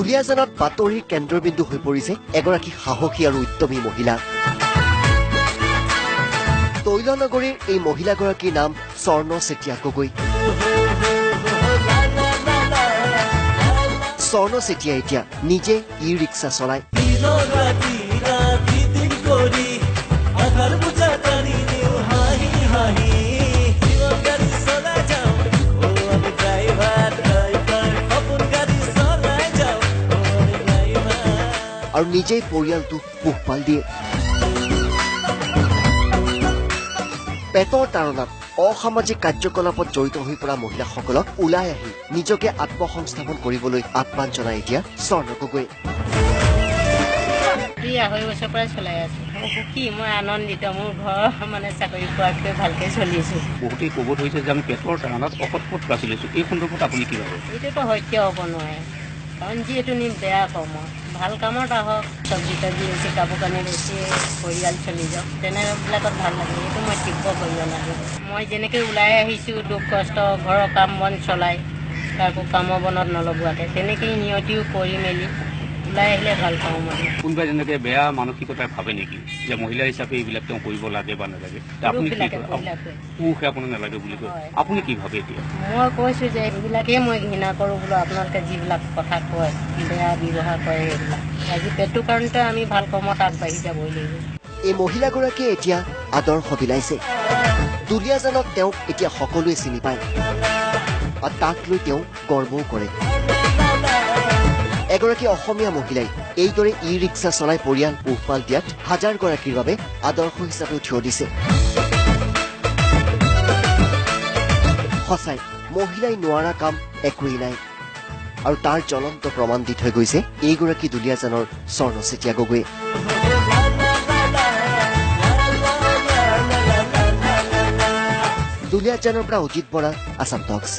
দুলীয়াজানত বাতৰিৰ কেন্দ্ৰবিন্দু হৈ পৰিছে এগৰাকী সাহসী আৰু উদ্যমী মহিলা। তৈলনগৰীৰ এই মহিলাগৰাকীৰ নাম স্বৰ্ণ চেতিয়া গগৈ। স্বৰ্ণ চেতিয়া এতিয়া নিজে ই ৰিক্সা চলায়। আৰু নিজেই পৰিয়ালটো পোহপাল দিয়ে। পেটৰ তাৰণাত অসামাজিক কাৰ্যকলাপত জড়িত হৈ পৰা মহিলাসকলক ওলাই আহি নিজকে আত্মসংস্থাপন কৰিবলৈ আহ্বান জনাই এতিয়া স্বৰ্ণ গগৈয়ে। 2.5 বছৰৰ পৰাই চলাই আছো। মই সুখী, মই আনন্দিত। মোৰ ঘৰ মানে চাকৰি পোৱাতকৈ ভালকৈ চলিছোঁ। বহুতেই ক'ব ধৰিছে যে আমি পেটৰ তাৰণাত অসৎ পথ বাছি লৈছোঁ। এই সন্দৰ্ভত আপুনি কি ভাবে? এইটোতো সত্য হ'ব নোৱাৰে, কাৰণ যিহেতু নি বেয়া কৰ্ম, ভাল কামত আহক, চব্জি তব্জি বেছি, কাপোৰ কানি বেছি, পৰিয়াল চলি যাওক, তেনেবিলাকত ভাল লাগে। এইটো মই তীব্ৰ গৰিহণা দিওঁ। মই যেনেকৈ ওলাই আহিছোঁ দুখ কষ্ট ঘৰৰ কাম বন চলাই, কাকো কামৰ বনত নলগোৱাকৈ, তেনেকেই নিয়তিও কৰি মেলি ওলাই আহিলে ভাল পাওঁ। মানে কোনোবাই যেনেকৈ বেয়া মানসিকতাই ভাবে নেকি যে মহিলা হিচাপে এইবিলাক তেওঁ কৰিব লাগে বা নালাগে? আপুনি কি পুৰুষে আপোনাক নালাগে বুলি কয়, আপুনি কি ভাবে এতিয়া? মই কৈছোঁ যে এইবিলাকেই মই ঘৃণা কৰোঁ বোলো। আপোনালোকে যিবিলাক কথা কয়, বেয়া ব্যৱহাৰ কৰে, সেইবিলাক আজি পেটটোৰ কাৰণতে আমি ভাল কৰ্মত আগবাঢ়ি যাবই লাগিব। এই মহিলাগৰাকীয়ে এতিয়া আদৰ্শ বিলাইছে। দুলীয়াজানত তেওঁক এতিয়া সকলোৱে চিনি পায় আৰু তাক লৈ তেওঁ গৰ্বও কৰে। এগৰাকী অসমীয়া মহিলাই এইদৰে ই ৰিক্সা চলাই পৰিয়াল পোহপাল দিয়াত হাজাৰগৰাকীৰ বাবে আদৰ্শ হিচাপেও থিয় দিছে। সঁচাই মহিলাই নোৱাৰা কাম একোৱেই নাই আৰু তাৰ জ্বলন্ত প্ৰমাণ দি থৈ গৈছে এইগৰাকী দুলীয়াজানৰ স্বৰ্ণ চেতিয়া গগৈয়ে। দুলীয়াজানৰ পৰা অজিত বৰা, আছাম টক্স।